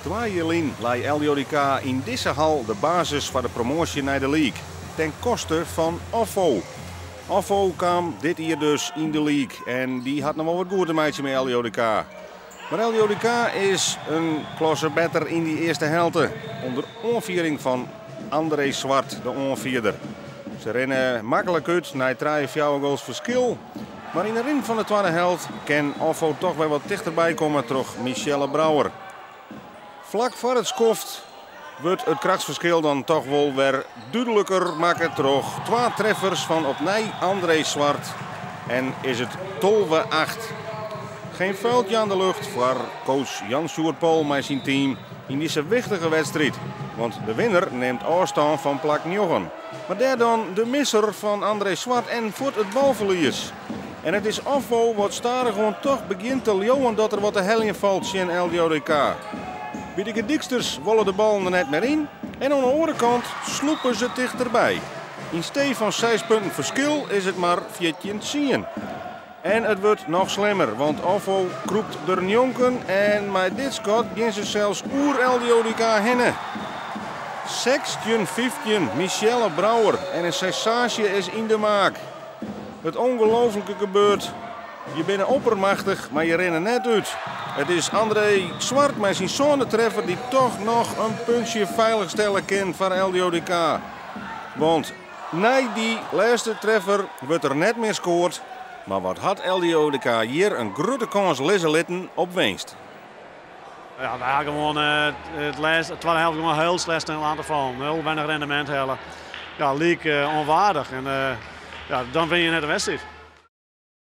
2 jier lyn lei LDODK yn dizze hal de basis foar de promoasje nei de league. Ten koste fan OFFO. OFFO kaam dit jier dus yn de league en dy hat noch wol wat goed te meitsjen mei LDODK. Mar LDODK is in klasse better yn dy earste helte. Under oanfiering fan André Zwart, de oanfierder. Se rinne maklik út nei 3, 4 goals ferskil. Mar yn de rin fan de twadde helte kin OFFO dochs wer wat tichterby komme troch Michelle Brouwer. Flak foar it skoft wurdt it krachtsferskil dan dochs wol wer dúdliker makke troch twa treffers fan opnij André Zwart. En is it 12-8. Gjin fûltsje oan de lucht foar coach Jan Sjoerd Pol mei syn team yn dizze wichtige wedstriid. Want de winner nimt ôfstân fan plak 9. Mar dêr dan de misser fan André Zwart en fuort it balferlies. En it is OFFO wat stadichoan dochs begjint te leauwen dat der wat te heljen falt tsjin LDODK. By de Gerdyksters wolle de ballen der net mear yn en oan de oare kant slûpe se tichterby. Yn stee fan 6 punten ferskil is it mar 14-10. En it wurdt noch slimmer, want OFFO krûpt der njonken en mei dit skot gean se sels oer LDODK hinne. 16-15, Michelle Brouwer en in sensaasje is yn de maak. It ûngelooflike gebeurt. Je binne oppermachtich, mar je rinne net út. It is André Zwart mei syn sânde treffer dy't dochs noch in puntsje feilichstelle kin foar LDODK. Want nei dy lêste treffer wurdt der net mear skoard. Mar wat hat LDODK hjir in grutte kâns lizze litten op winst. Ja, wy ha gewoan de twadde helte gewoan hiel slecht oan te fallen. Hiel weinich rendemint helle. Ja, like ûnwaardich. En ja, dan winne je net de wedstriid.